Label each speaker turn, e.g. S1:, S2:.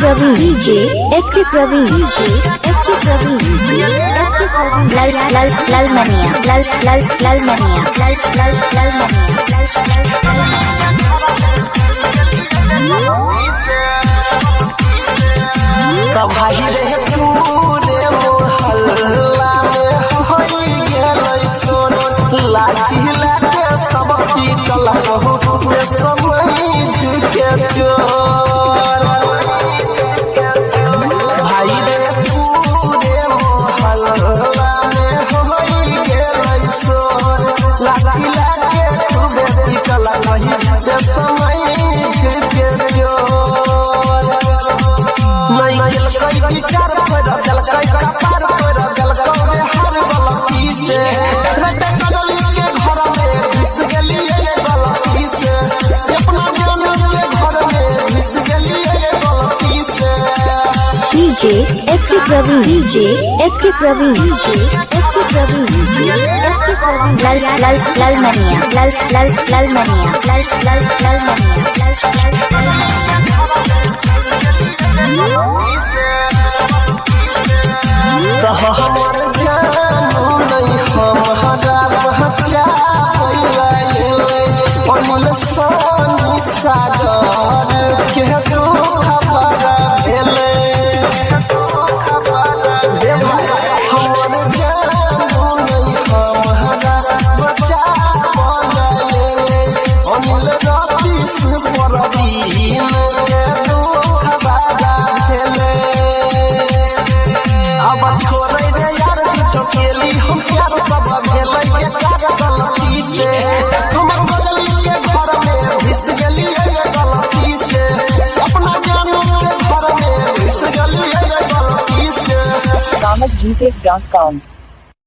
S1: Praveen, DJ FK Praveen, DJ FK Praveen, DJ FK Praveen. Lal Lal Lal Mania, Lal Lal Lal Mania, Lal Lal Lal Mania, Lal Lal Lal.
S2: तब भाई रे पूरे मोहल्ला में होई गेलै सोन, लाठी लेके सब पीटल कहू में समझ के चोर। भाई रे पूरे मोहल्ला में होई गेलै सोन, लाठी लेके खूबे पीटल कही से समझ के चोर। नहीं केलकै विचार तोरा देलकै कपार, तोरा देलकै रे हर गलती से। राते कजली के घर में घुस गेलियै गलती से, अपना जानू के घर में घुस गेलियै गलती से।
S1: DJ FK Praveen, DJ FK Praveen, DJ FK Praveen, DJ FK Praveen. Lal Lal Lal Mania, Lal Lal Lal Mania, Lal Lal Lal Mania, Lal Lal Lal.
S2: तो हमर जानू नहीं हमरा बच्चा पैलै, अनिल सोनी सागर के दुख बड़ा भेलै। रे भाई हमर जानू नहीं हमरा बच्चा पैलै, अनिल रतीश परवीन के दुख बड़ा भेलै। अब छोड़े रे यार झूठो केली हम प्यार, सब भेलै बेकार गलती से। हमर बगली के घर में घुस गेलियै गलती से, अपना जानू के घर में घुस गेलियै गलती से।
S3: samadgeetech.com.